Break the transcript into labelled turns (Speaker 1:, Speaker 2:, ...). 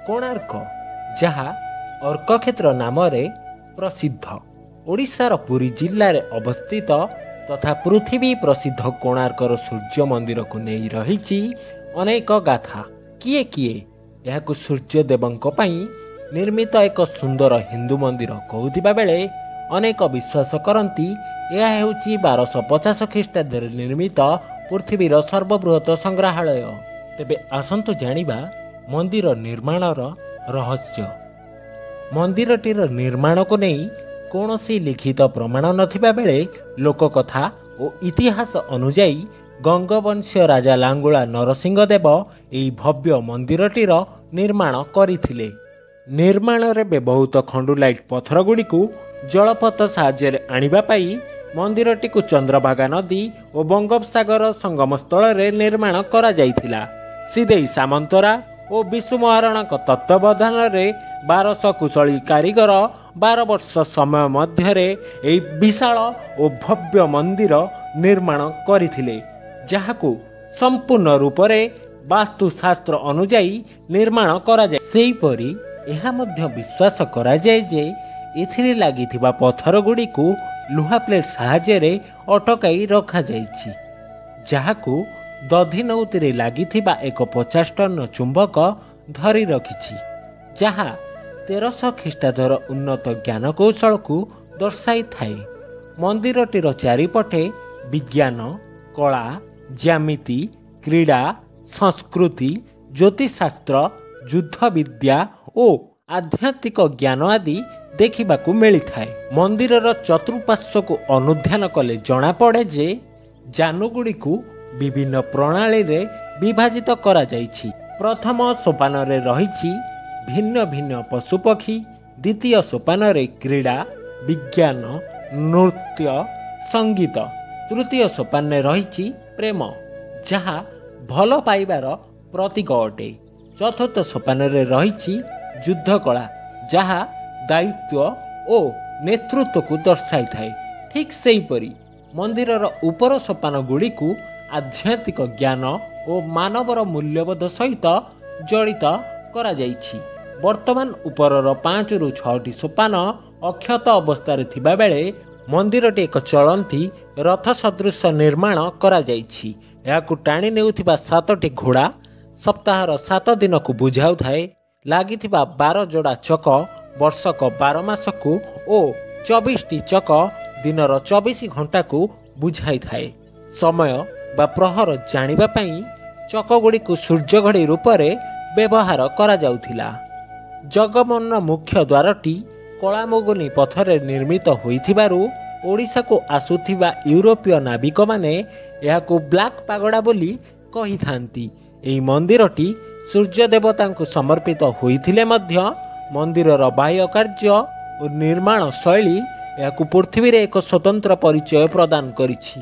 Speaker 1: କୋଣାର୍କ, ଯାହା ଅର୍କକ୍ଷେତ୍ର ନାମରେ ପ୍ରସିଦ୍ଧ। ଓଡ଼ିଶାର ପୁରୀ ଜିଲ୍ଲାରେ ଅବସ୍ଥିତ ତଥା ପୃଥିବୀ ପ୍ରସିଦ୍ଧ କୋଣାର୍କର ସୂର୍ଯ୍ୟ ମନ୍ଦିରକୁ ନେଇ ରହିଛି ଅନେକ ଗାଥା। କିଏ କିଏ ଏହାକୁ ସୂର୍ଯ୍ୟଦେବଙ୍କ ପାଇଁ ନିର୍ମିତ ଏକ ସୁନ୍ଦର ହିନ୍ଦୁ ମନ୍ଦିର କହୁଥିବା ବେଳେ ଅନେକ ବିଶ୍ୱାସ କରନ୍ତି ଏହା ହେଉଛି 1250 ଖ୍ରୀଷ୍ଟାବ୍ଦରେ ନିର୍ମିତ ପୃଥିବୀର ସର୍ବବୃହତ ସଂଗ୍ରହାଳୟ। ତେବେ ଆସନ୍ତୁ ଜାଣିବା ମନ୍ଦିର ନିର୍ମାଣର ରହସ୍ୟ। ମନ୍ଦିରଟିର ନିର୍ମାଣକୁ ନେଇ କୌଣସି ଲିଖିତ ପ୍ରମାଣ ନଥିବା ବେଳେ ଲୋକକଥା ଓ ଇତିହାସ ଅନୁଯାୟୀ ଗଙ୍ଗବଂଶୀୟ ରାଜା ଲାଙ୍ଗୁଳା ନରସିଂହ ଦେବ ଏହି ଭବ୍ୟ ମନ୍ଦିରଟିର ନିର୍ମାଣ କରିଥିଲେ। ନିର୍ମାଣରେ ବ୍ୟବହୃତ ଖଣ୍ଡୁଲାଇଟ୍ ପଥରଗୁଡ଼ିକୁ ଜଳପଥ ସାହାଯ୍ୟରେ ଆଣିବା ପାଇଁ ମନ୍ଦିରଟିକୁ ଚନ୍ଦ୍ରଭାଗା ନଦୀ ଓ ବଙ୍ଗୋପସାଗର ସଙ୍ଗମ ସ୍ଥଳରେ ନିର୍ମାଣ କରାଯାଇଥିଲା। ସିଦେଇ ସାମନ୍ତରା ଓ ବିଶୁ ମହାରଣାଙ୍କ ତତ୍ତ୍ୱାବଧାନରେ 1200 କୁଶଳୀ କାରିଗର 12 ବର୍ଷ ସମୟ ମଧ୍ୟରେ ଏହି ବିଶାଳ ଓ ଭବ୍ୟ ମନ୍ଦିର ନିର୍ମାଣ କରିଥିଲେ, ଯାହାକୁ ସମ୍ପୂର୍ଣ୍ଣ ରୂପରେ ବାସ୍ତୁଶାସ୍ତ୍ର ଅନୁଯାୟୀ ନିର୍ମାଣ କରାଯାଏ। ସେହିପରି ଏହା ମଧ୍ୟ ବିଶ୍ୱାସ କରାଯାଏ ଯେ ଏଥିରେ ଲାଗିଥିବା ପଥରଗୁଡ଼ିକୁ ଲୁହା ପ୍ଲେଟ୍ ସାହାଯ୍ୟରେ ଅଟକାଇ ରଖାଯାଇଛି, ଯାହାକୁ ଦଧିନଉତିରେ ଲାଗିଥିବା ଏକ 50 ଟନ୍ର ଚୁମ୍ବକ ଧରି ରଖିଛି, ଯାହା 1300 ଖ୍ରୀଷ୍ଟାବ୍ଦର ଉନ୍ନତ ଜ୍ଞାନକୌଶଳକୁ ଦର୍ଶାଇଥାଏ। ମନ୍ଦିରଟିର ଚାରିପଟେ ବିଜ୍ଞାନ, କଳା, ଜ୍ୟାମିତି, କ୍ରୀଡ଼ା, ସଂସ୍କୃତି, ଜ୍ୟୋତିଷଶାସ୍ତ୍ର, ଯୁଦ୍ଧବିଦ୍ୟା ଓ ଆଧ୍ୟାତ୍ମିକ ଜ୍ଞାନ ଆଦି ଦେଖିବାକୁ ମିଳିଥାଏ। ମନ୍ଦିରର ଚତୁଃପାର୍ଶ୍ୱକୁ ଅନୁଧ୍ୟାନ କଲେ ଜଣାପଡ଼େ ଯେ ଜାନୁଗୁଡ଼ିକୁ ବିଭିନ୍ନ ପ୍ରଣାଳୀରେ ବିଭାଜିତ କରାଯାଇଛି। ପ୍ରଥମ ସୋପାନରେ ରହିଛି ଭିନ୍ନ ଭିନ୍ନ ପଶୁପକ୍ଷୀ, ଦ୍ୱିତୀୟ ସୋପାନରେ କ୍ରୀଡ଼ା, ବିଜ୍ଞାନ, ନୃତ୍ୟ, ସଙ୍ଗୀତ, ତୃତୀୟ ସୋପାନରେ ରହିଛି ପ୍ରେମ, ଯାହା ଭଲ ପାଇବାର ପ୍ରତୀକ ଅଟେ, ଚତୁର୍ଥ ସୋପାନରେ ରହିଛି ଯୁଦ୍ଧକଳା, ଯାହା ଦାୟିତ୍ୱ ଓ ନେତୃତ୍ୱକୁ ଦର୍ଶାଇଥାଏ। ଠିକ୍ ସେହିପରି ମନ୍ଦିରର ଉପର ସୋପାନ ଗୁଡ଼ିକୁ ଆଧ୍ୟାତ୍ମିକ ଜ୍ଞାନ ଓ ମାନବର ମୂଲ୍ୟବୋଧ ସହିତ ଜଡ଼ିତ କରାଯାଇଛି। ବର୍ତ୍ତମାନ ଉପରର 5ରୁ 6ଟି ସୋପାନ ଅକ୍ଷତ ଅବସ୍ଥାରେ ଥିବାବେଳେ ମନ୍ଦିରଟି ଏକ ଚଳନ୍ତି ରଥ ସଦୃଶ ନିର୍ମାଣ କରାଯାଇଛି। ଏହାକୁ ଟାଣି ନେଉଥିବା 7ଟି ଘୋଡ଼ା ସପ୍ତାହର 7 ଦିନକୁ ବୁଝାଉଥାଏ। ଲାଗିଥିବା 12 ଯୋଡ଼ା ଚକ ବର୍ଷକ 12 ମାସକୁ ଓ 24ଟି ଚକ ଦିନର 24 ଘଣ୍ଟାକୁ ବୁଝାଇଥାଏ। ସମୟ ବା ପ୍ରହର ଜାଣିବା ପାଇଁ ଚକଗୁଡ଼ିକୁ ସୂର୍ଯ୍ୟଘଡ଼ି ରୂପରେ ବ୍ୟବହାର କରାଯାଉଥିଲା। ଜଗମୋହନର ମୁଖ୍ୟ ଦ୍ୱାରଟି କଳାମୁଗୁନି ପଥରରେ ନିର୍ମିତ ହୋଇଥିବାରୁ ଓଡ଼ିଶାକୁ ଆସୁଥିବା ୟୁରୋପୀୟ ନାବିକମାନେ ଏହାକୁ ବ୍ଲାକ୍ ପାଗୋଡ଼ା ବୋଲି କହିଥାନ୍ତି। ଏହି ମନ୍ଦିରଟି ସୂର୍ଯ୍ୟ ଦେବତାଙ୍କୁ ସମର୍ପିତ ହୋଇଥିଲେ ମଧ୍ୟ ମନ୍ଦିରର ବାହ୍ୟ କାର୍ଯ୍ୟ ଓ ନିର୍ମାଣ ଶୈଳୀ ଏହାକୁ ପୃଥିବୀରେ ଏକ ସ୍ୱତନ୍ତ୍ର ପରିଚୟ ପ୍ରଦାନ କରିଛି।